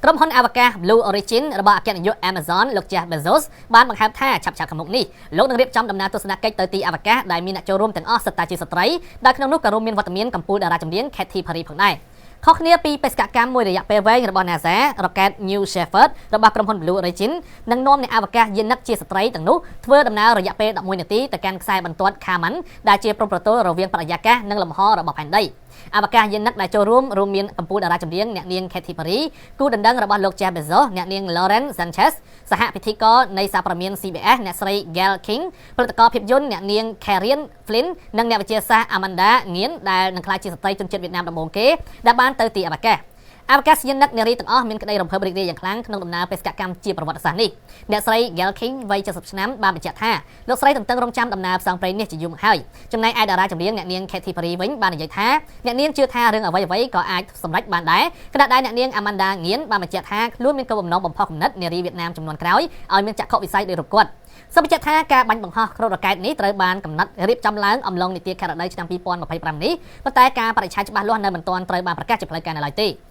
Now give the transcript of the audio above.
ក្រុមហ៊ុនអវកាស Blue Origin របស់អគ្គនាយក Amazon លោក Jeff Bezos បានបង្ហើបថាឆាប់ៗខាងមុខនេះលោកនឹងរៀបចំដំណើរទស្សនកិច្ចទៅទីអវកាសដែលមានអ្នកចូលរួមទាំងអស់សុទ្ធតែជាស្ត្រីដែលក្នុងនោះក៏រួមមានវត្តមានកំពូលតារាចម្រៀង Katy Perry ផងដែរខុសគ្នាពីបេសកកម្មមួយរយៈពេលវែងរបស់ NASA រ៉ុកែត New Shepard របស់ក្រុមហ៊ុន Blue Origin នឹងនាំអ្នកអវកាសយានិកជាស្ត្រីទាំងនោះធ្វើដំណើររយៈពេល11នាទីទៅកាន់ខ្សែបន្ទាត់ Kármán ដែលជាព្រំប្រទល់រវាងបរិយាកាសនិងលំហរបស់ផែនដីអវកាសយានិកដែលចូលរួមរួមមានកំពូលតារាចម្រៀងអ្នកនាង Katy Perry គូដណ្ដឹងរបស់លោក Jeff Bezos អ្នកនាង Lauren Sanchez សហពិធីករនៃសារព័ត៌មាន CBS អ្នកស្រី Gayle King ផលិតករភាពយន្តអ្នកនាង Kerianne Flynn និងអ្នកវិទ្យាសាស្ត្រ Amanda Nguyen ដែលនឹងក្លាយជាស្ត្រីជនជាតិវៀតណាមដំបូងគេដែលបានទៅទីអវកាសអវកាសយានិកនារីទាំងអស់មានក្តីរំភើបរីករាយយ៉ាងខ្លាំងក្នុងដំណើរបេសកកម្មជាប្រវត្តិសាស្ត្រនេះអ្នកស្រី Gayle King វ័យ70ឆ្នាំបានបញ្ជាក់ថាលោកស្រីទន្ទឹងរង់ចាំដំណើរផ្សងព្រេងនេះជាយូរមកហើយចំណែកឯតារាចម្រៀងអ្នកនាង Katy Perry វិញបាននិយាយថាអ្នកនាងជឿថារឿងអ្វីៗក៏អាចសម្រេចបានដែរខណៈដែលអ្នកនាង Amanda Nguyen បានបញ្ជាក់ថាខ្លួនមានគោលបំណងបំផុសគំនិតនារីវៀតណាមចំនួនក្រោយឲ្យមានចក្ខុវិស័យដូចរូបគាត់សូមបញ្ជាក់ថាការបាញ់បង្ហោះគ្រាប់រ៉ុកែតនេះត្រូវបានកំណត់រៀបចំឡើងអំឡុងនីតិខរដូវឆ្នាំ2025នេះប៉ុន្តែការបរិច្ឆេទច្បាស់លាស់នៅមិនទាន់ត្រូវបានប្រកាសជាផ្លូវការនៅឡើយទេ។